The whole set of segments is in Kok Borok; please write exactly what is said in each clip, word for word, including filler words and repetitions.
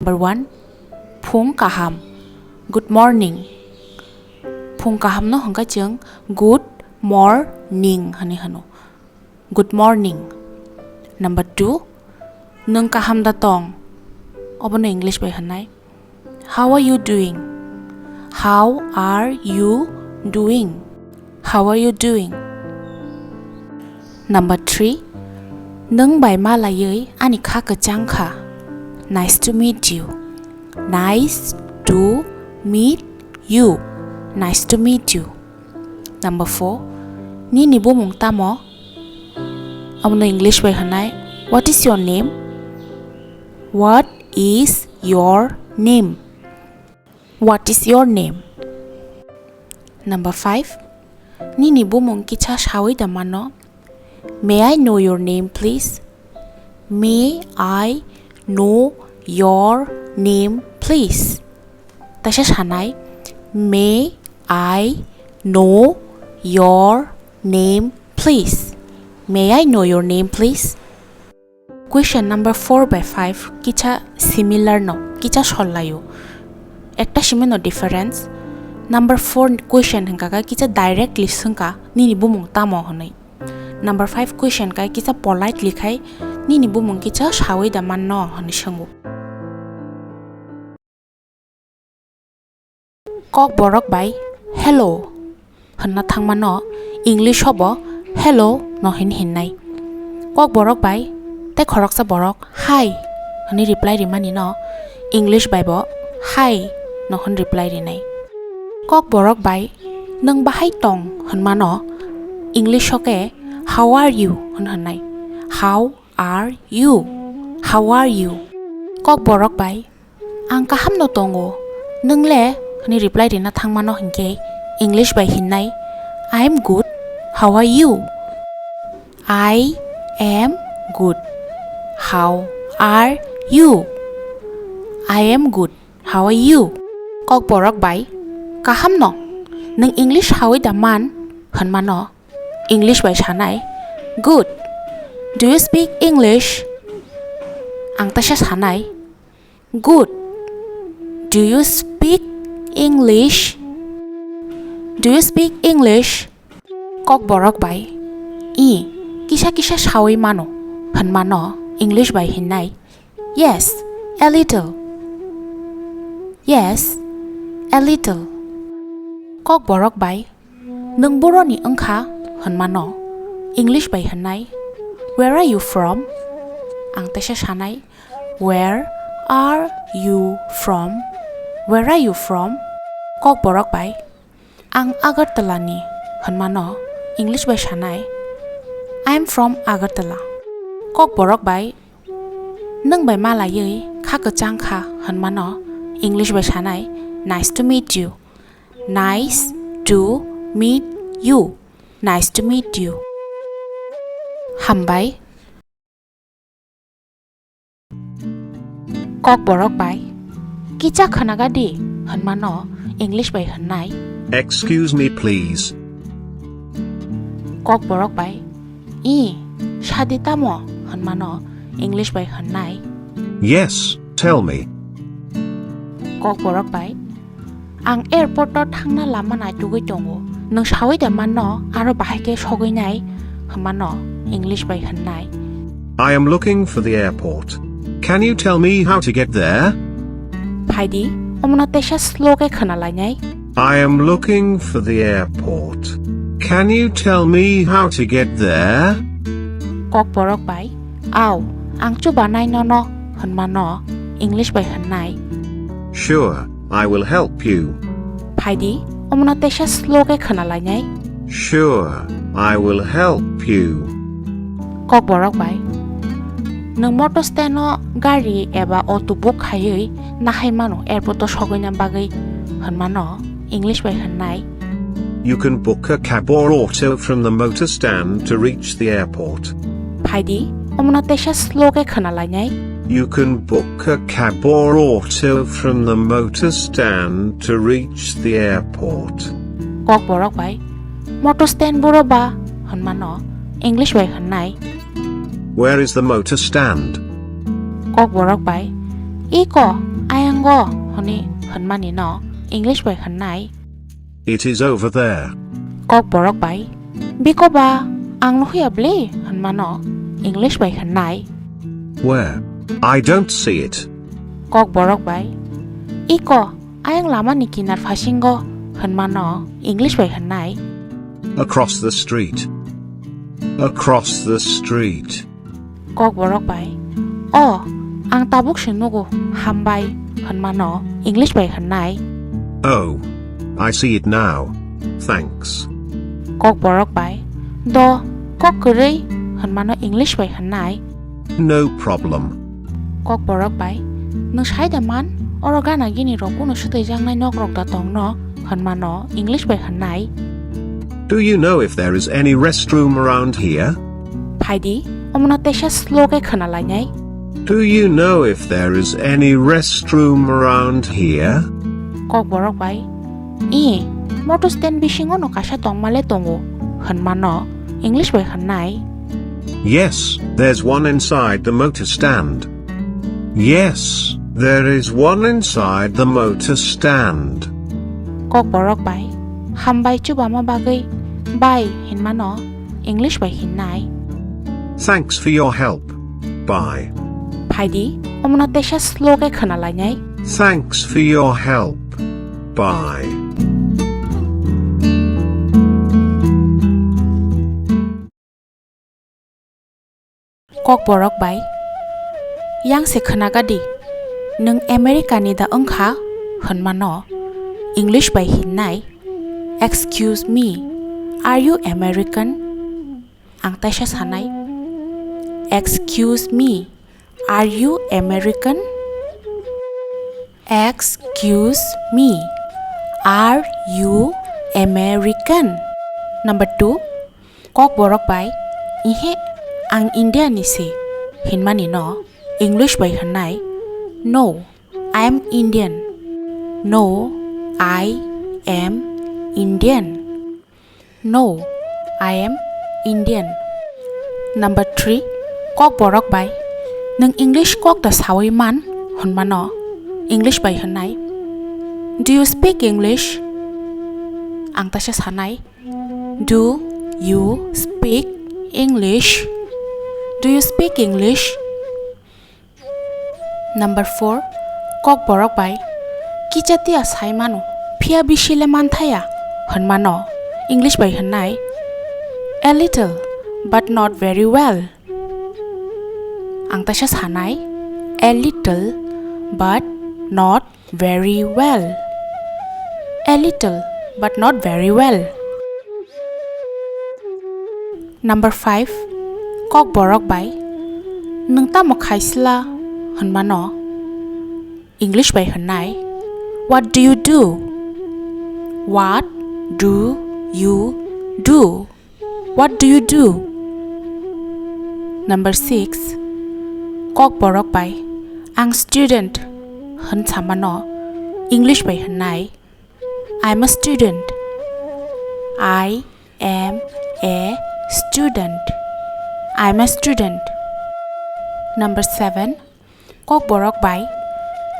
Number one, phung kaham. Good morning. Phung kaham no hwnkha chwng good morning hwnwi hwno. Good morning. Number two, nwng kaham da tong? Obono English bai hwnnai, how are you doing? How are you doing? How are you doing? Number three, nwng bai malaiwi ani kha kwchang kha. Nice to meet you. Nice to meet you. Nice to meet you. Number four, nini bumung tamo? Abono English bai hwnai, what is your name? What is your name? What is your name? Number five, nini bumung kisa sawi da mano? May I know your name, please? May I know your name, please? Taisa sanai, may I know your name, please? May I know your name, please? Question number four by five kisa similar no, kisa sol laio. Ekta simi no difference. Number four question hwnkha khe kisa directly swngkha, nini bumung tamo hwnwi. Number five question khe kisa politely khai, nini bumung kisa sawi da manno hwnwi swngo. Kokborok bai hello hwnna thangmano English o bo hello no hin hinnai. Kokborok bai tei khoroksa borok hi hwnwi reply rimani no English bai bo hi no hwn reply rinai. Kokborok bai nwng bahai tong hwnmano English o khe how are you hwn hwnnai. How are you? How are you? Kokborok bai ang kaham no tongo, nwng le? Hwnwi reply rina thangmano hinkhe English bai hinnai, I am good, how are you? I am good, how are you? I am good, how are you? Kokborok bai kaham no, nwng English sawi da man? Hwnmano English bai sanai, good. Do you speak English? Ang taisa sanai, good. Do you speak English? Do you speak English? Kokborok bai i kisa kisa sawi mano hwnmano English bai hinnai, yes, a little. Yes, a little. Kokborok bai nwng boroni wngkha hwnmano English bai hwnnai, where are you from? Ang teisa sanai, where are you from? Where are you from? Kokborok bai ang Agartala ni hwnmano English bai sanai, I am from Agartala. Kokborok bai nwng bai malaiwi kha kwchang kha hwnmano English bai sanai, nice to meet you. Nice to meet you. Nice to meet you. Hambai. Kokborok bai kisa khwnaga di hwnmano English bai hwnnai, excuse me, please. Kokborok bai i sadi tamo hwnmano English bai hwnnai, yes, tell me. Kokborok bai ang airport o thangna lama naitugwi tongo, nwng sawi da manno aro bahai khe sogwi nai hwnmano English bai hwnnai, I am looking for the airport. Can you tell me how to get there? Phaidi, omono teisa slow khe khwna lainai. I am looking for the airport. Can you tell me how to get there? Kokborok bai, ao, ang chubanai nono hwnmano English bai hwnnai, sure, I will help you. Phaidi, omono teisa slow khe khwna lainai. Sure, I will help you. Kokborok bai, nwng motor stand o gari eba auto book khaiwi nahai mano airport o sogwina bagwi hwnmano English bai hwnnai, you can book a cab or auto from the motor stand to reach the airport. Phaidi, omono teisa slow khe khwna lainai. You can book a cab or auto from the motor stand to reach the airport. Kokborok bai, motor stand buro ba hwnmano English bai hwnnai, where is the motor stand? Kokborok bai, iko Go hwnwi hwnmani no English bai hwnnai. It is over there. Kokborok bai. Biko ba ang nuhya bwle hwnmano English bai hwnnai. Where? I don't see it. Kokborok bai. Iko ayang lamani kinar phasingo hwnmano English bai hwnnai. Across the street. Across the street. Kokborok bai. O, ang tabuk se nugo, hambai hwnmano English bai hwnnai. Oh, I see it now. Thanks. Kokborok bai. Do, kok kwrwi hwnmano English bai hwnnai. No problem. Kokborok bai. Nwng sai da man, oro gana gini rok kuno swtaijaknai nok rok da tongno hwnmano English bai hwnnai. Do you know if there is any restroom around here? Phaidi, omono teisa slow khe khwna lainai. Do you know if there is any restroom around here? Kokborok bai, "I, motor stand bisingo no kaisa tongmale tongo," hwnmano English bai hwnnai. Yes, there's one inside the motor stand. Yes, there is one inside the motor stand. Kokborok bai, hambai chubama bagwi bai hwnmano English bai hwnnai. Thanks for your help. Bye. Phaidi, omono teisa slow khe khwna lainai. Thanks for your help. Bye. Kokborok bai, yang se khwnagadi, nwng America ni da wngkha hwnmano English bai hwnnai, "Excuse me, are you American?" Ang teisa sanai, "Excuse me, are you American?" Excuse me, are you American? Number two, Kokborok bai, "Ihe, ang India ni se," hwnmani no English bai hwnnai, "No, I am Indian." No, I am Indian. No, I am Indian. Number three, Kokborok bai, "Nwng English kok da sawi man?" hwnmano English bai hwnnai, "Do you speak English?" Ang teisa sanai, "Do you speak English? Do you speak English?" Number four, Kokborok bai, "Kichatia sai mano, phiya bisi le manthaya," hwnmano English bai hwnnai, "A little, but not very well." Ang teisa sanai, "A little, but not very well." A little, but not very well. Number five, Kokborok bai, "Nwng tamo khaisla?" hwnmano English bai hwnnai, "What do you do?" What do you do? What do you do? Number six, Kokborok bai, "Ang student," hwn samano English bai hwnnai, "I'm a student." I am a student. I'm a student. Number seven, Kokborok bai,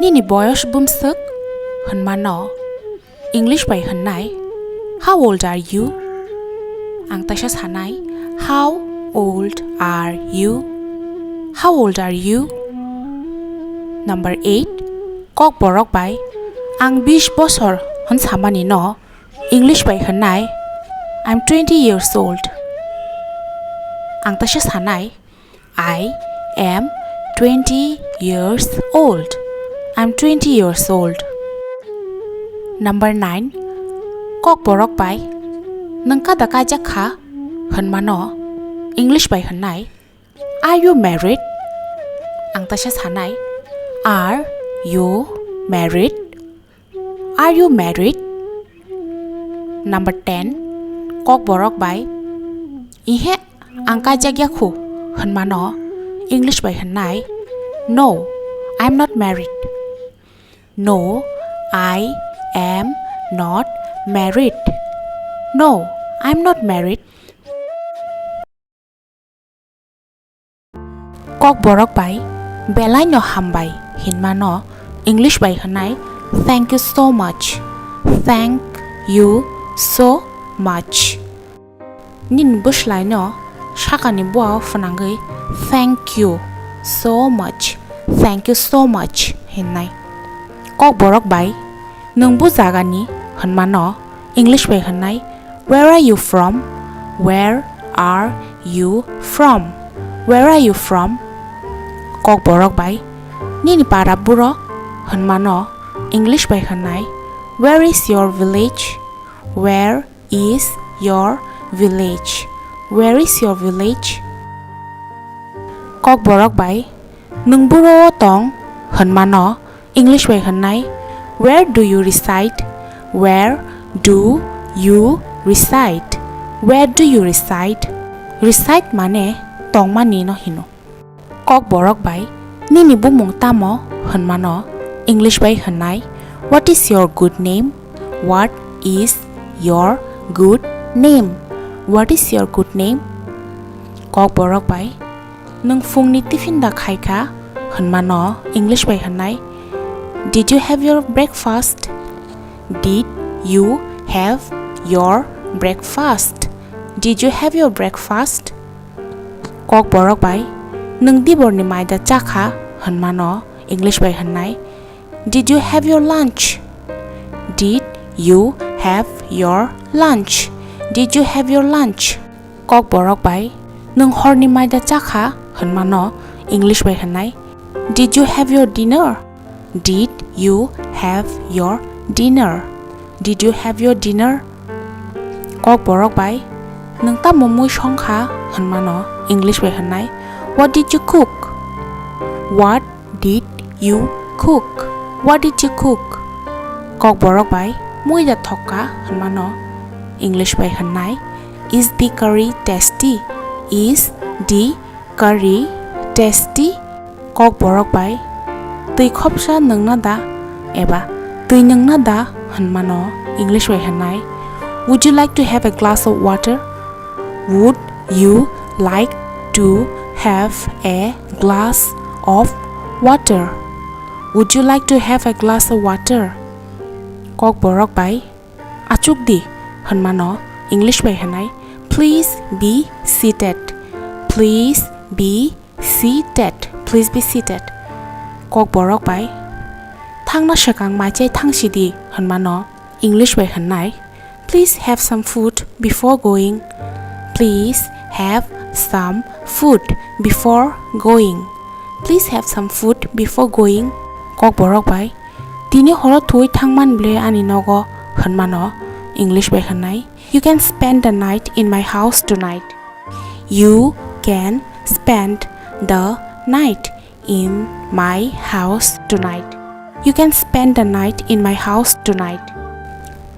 "Nini boyos bumswk?" hwnmano English bai hwnnai, "How old are you?" Ang teisa sanai, "How old are you? How old are you?" Number eight, Kokborok bai, "Ang bis bosor," hwn samani no English bai hwnnai, "I'm twenty years old." Ang teisa sanai, "I am twenty years old. I'm twenty years old." Number nine, Kokborok bai, "Nwng kada kaijak kha?" hwnmano English bai hwnnai, "Are you married?" Ang teisa sanai, "Are you married? Are you married?" Number ten, Kokborok bai, "Ihe, ang kaijak ya khu," hwnmano English bai hwnnai, "No, I'm not married." No, I am not married. No, I'm not married. Kokborok bai, "Belai no hambai," hinmano English bai hwnai, "Thank you so much." Thank you so much. Nini bwswlaino sakani bua-o phwnangwi, "Thank you so much, thank you so much" hwnwi. Kokborok bai, "Nwng bo jagani?" hwnmano English bai hwnnai, "Where are you from? Where are you from? Where are you from?" Kokborok bai, "Nini para buro?" hwnmano English bai hwnnai, "Where is your village? Where is your village? Where is your village?" Kokborok bai, "Nwng buro o tong?" hwnmano English bai hwnnai, "Where do you reside? Where do you reside? Where do you reside?" Reside mane tongmani no hino. Kokborok bai, "Nini bumung tamo?" hwnmano English bai hwnnai, "What is your good name? What is your good name? What is your good name?" Kokborok bai, "Nwng phungni tiffin da khaikha?" hwnmano English bai hwnnai, "Did you have your breakfast? Did you have your breakfast? Did you have your breakfast?" Kokborok bai, "Nwng diborni mai da chakha?" hwnmano English bai hwnnai, "Did you have your lunch? Did you have your lunch? Did you have your lunch?" Kokborok bai, "Nwng horni mai da chakha?" hwnmano English bai hwnnai, "Did you have your dinner? Did you have your dinner? Did you have your dinner?" Kokborok bai, "Nwng tamo mui songkha?" hwnmano English bai hwnnai, "What did you cook? What did you cook? What did you cook?" Kokborok bai, "Mui da thokka?" hwnmano English bai hwnnai, "Is the curry tasty? Is the curry tasty?" Kokborok bai, "Twi khopsa nwngna da?" eba "Twi nwngna da?" hwnmano English bai hwnnai, "Would you like to have a glass of water? Would you like to have a glass of water? Would you like to have a glass of water?" Kokborok bai, "Achuk di," hwnmano English bai hwnai, "Please be seated. Please be seated. Please be seated." Kokborok bai, "Thangna swkang mai chai thang sidi," hwnmano English bai hwnnai, "Please have some food before going. Please have some food before going. Please have some food before going." Kokborok bai, "Tini horo thuwi thangman ble ani nogo," hwnmano English bai hwnnai, "You can spend the night in my house tonight. You can spend the night in my house tonight. You can spend the night in my house tonight."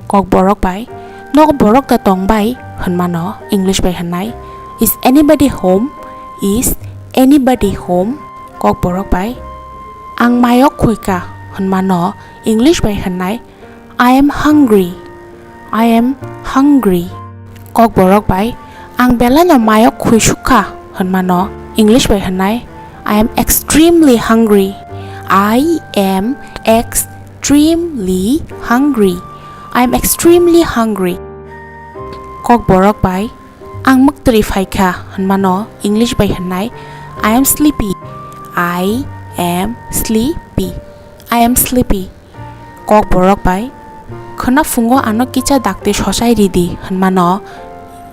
Kokborok bai, "Nogo borok da tong bai?" hwnmano English bai hwnnai, "Is anybody home? Is anybody home?" Kokborok bai, "Ang mayok khuika," hwnmano English bai hwnnai, "I am hungry. I am hungry." Kokborok bai, "Ang belai no mayok khui sukha," hwnmano English bai hwnnai, "I am extremely hungry. I am extremely hungry. I am extremely hungry." Kokborok bai, "Ang mwktwi phaikha," hwnmano English bai hwnnai, "I am sleepy. I am sleepy. I am sleepy." Kokborok bai, "Khwna phungo ano kisa dakti sochai ridi," hwnmano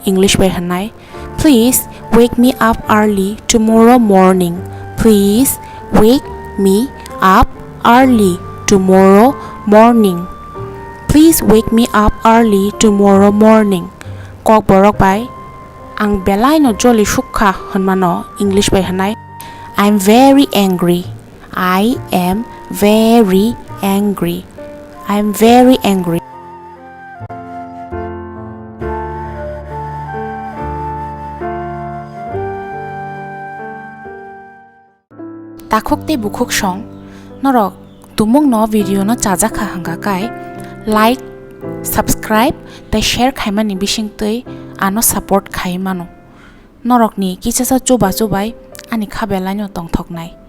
English bai hwnnai, "Please wake me up early tomorrow morning. Please wake me up early tomorrow morning. Please wake me up early tomorrow morning." Kokborok bai, "Ang belai no joli sukha," hwnmano English bai hwnai, "I am very angry. I am very angry. I am very angry." Takhuk tei bukhuk song, norok tumung no video no chajak kha hwnkha kai, like, subscribe tei share khaimani bisingtwi ano support khai mano. Norokni kichasa chuba chubai ani kha belai no tongthoknai.